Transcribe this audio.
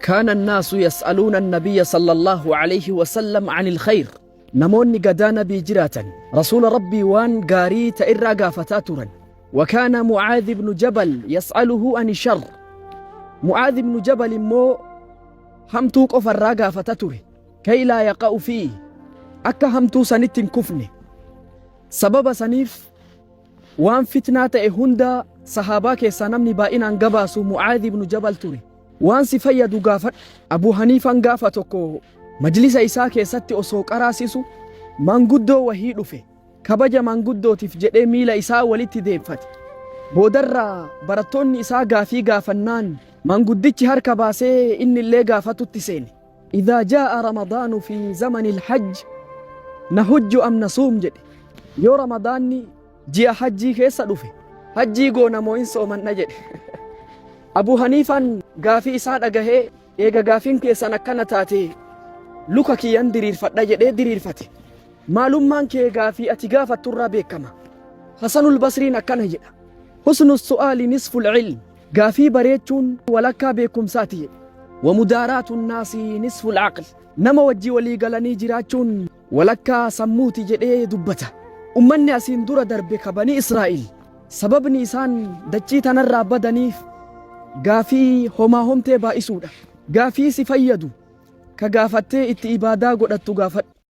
Kaana annaasu yas'aluuna annabiyya sallallaahu alayhi wa sallam anil khayr. Namoonni gadaa Nabii jiraatan Rasuula Rabbii waan gaarii ta'erraa gaafataa turan. Wa kaana Mu'aadh ibnu Jabal yas'aluhu ani sharr. Mu'aadh ibnu Jabal immoo hamtuu qofarraa gaafata ture. Kay laa yaqa'u fiihi. Akka hamtuu sanitti hin kufne. Sababa saniif Waan fitnaa ta'e hunda sahaabaa keessaa namni baay'inaan gabaasu Mu'aadh ibnu Jabal ture. Waan si fayyadu gaafadhu. Abuu Haniifaan gaafa tokko majlisa isaa keessatti osoo qaraasisu maanguddoo wahii dhufe. Kabaja maanguddootiif jedhee miila isaa walitti deebfate. Boodarra barattoonni isaa gaafii gaafannaan maanguddichi harka baasee innillee gaafatutti seene. Idhaa jaa'a ramadaanu fi zamanil hajj nahujju am nasuum jedhe. Yoo ramadaanni ji'a hajjii keessa dhufe hajjii goona moo hin soomanna jedhe. Abu Haniifaan gaafii isaa dhagahee eega gaafiin keessan akkana taate luka kiyyan diriirfadha jedhee diriirfate. Maalummaan kee gaafii ati gaafatturraa beekama. Hasanul Basriin akkana jedha. Husnu su'aali nisful ilm. Gaafii bareechuun walakkaa beekumsaati jedhe. Wa mudaaraatu naasi nisful aql. Nama wajji walii galanii jiraachuun walakkaa sammuuti jedhee dubbata. Ummanni asiin dura darbe ka Banii Israa'iil sababni isaan dachii tanarraa badaniif gaafii homaa homtee baay'isuudha. Gaafii si fayyadu ka gaafattee itti ibaadaa godhattu gaafadhu.